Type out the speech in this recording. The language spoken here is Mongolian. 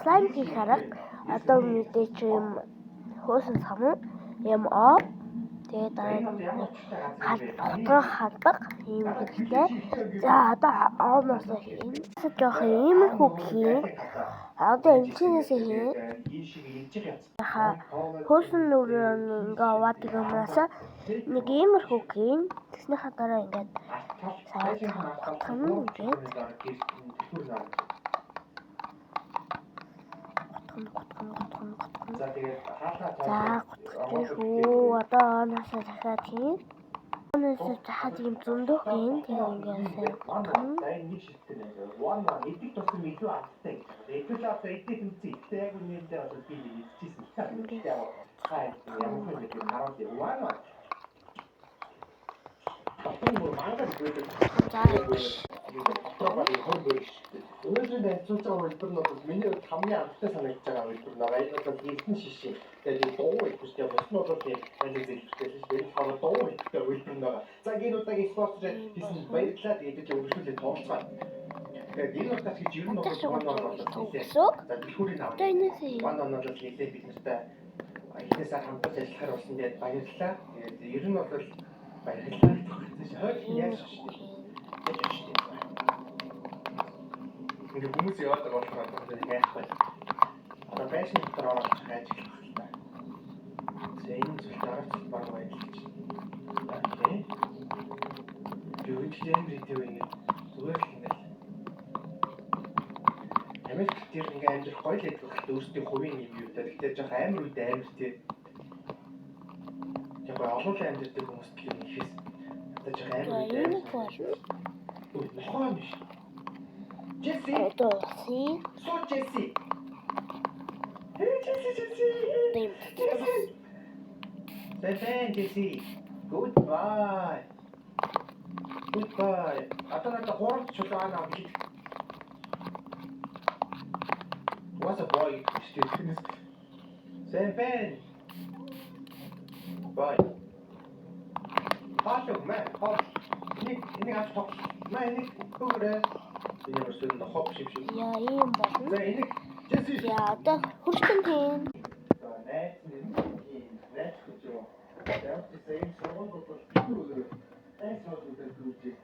Слайм хийх арга одоо мэдээч юм хөөсөн сам юм оо. Тэгээд дараа нь нэг хутгах халбаг ийм хэрэгтэй. За одоо оноос хийн. Жоох иймэрхүү хийн. Одоо эмчнээс хийн. Хөөсөн нүрээ ингээ уваадаг юмнаас нэг иймэрхүү хийн. Тэгснийхаа дараа ингээд сайн гутгах нь ингээд гутгах гутгах гутгах. За тэгээд хаалгаа За гутгах шүү. Одоо оноосоо дахиад хийн. Оноосоо дахиад ийм зөндөх хийн. Тэгээ ингээд сайн гутгах. За энэ нэг шилтэй байна. One one эдийг тусам илүү амттай гэж. Эдгээр одоо эдийг тэмцээ. Гэтэ яг үнэндээ бол би нэг идчихсэн. Гэтэ яг хаа ямар хүн гэдэг харуулъя. One one. Дотор бүр мангар байдаг. За Өнөөдөр танилцуулж байгаа хэлбэр нь бол миний хувьд хамгийн амттай санагдж байгаа хэлбэр нь байгаа. Энэ бол эрдэнэ шишээ. Тэгээд энэ дуу хэлбэр чинь бус нь бол тийм аль хэлбэртэй л шүү. Энэ болохоор дуу хэлбэртэй хэлбэр нь байгаа. За энэ удаагийн спонсор хийсэн баярлалаа. Тэгээд бид өргөжлүүлээ тоглоцгоо. Тэгээд энэ удаас гэж ер нь бол one one бол гэсэн. За дэлгүүрийн Одоо аваа. энэсээ хийн. One one бол нэлээд бид нартай эхнээсээ хамтарч ажиллахаар болсон. Тэгээд баярлалаа. Тэгээд ер нь бол баярлалаа. Хойд яаж шүү дээ. Яаж шүү дээ. Ингээ хүмүүс яваад байгаа болохоор одоо яах вэ? Одоо байшин дотор ороод хайж эхлэх л та. За энэ зүйл дараач баг баярлаж. Окей. Юу ч юм ритв ингэ зүгээр л ингэ. Америк дээр ингээ амьдрах гоё л байдаг л өөрсдийн хувийн юм юу та. Гэхдээ жоох амар үед амар тий. Яг гоё олон амьдрдаг хүмүүст л юм ихэс. Одоо жоох амар За үед амар. иймэрхүү болно. Ой, нохоо юм биш. Джесси. Одоо уулсъя. Суу Джесси. Hey Джесси Джесси. Одоо юм татдаг. Бэн Джесси. Goodbye. Goodbye. Одоо надад хурал чулуу аа гэж. What's a boy? Сэмпэн. Bye. Хоол мэ. Хоол. Энийг энийг авч тоглол. Мэ энийг өгөөрэй. Энэ ямар сүн нохоо биш юм шиг. Яа ийм болно. За энийг Джесси. За одоо хөрштөн хийн. За найз нь найз гэж юм. Яг тийм сургууль бол бид нар найз сургууль гэж.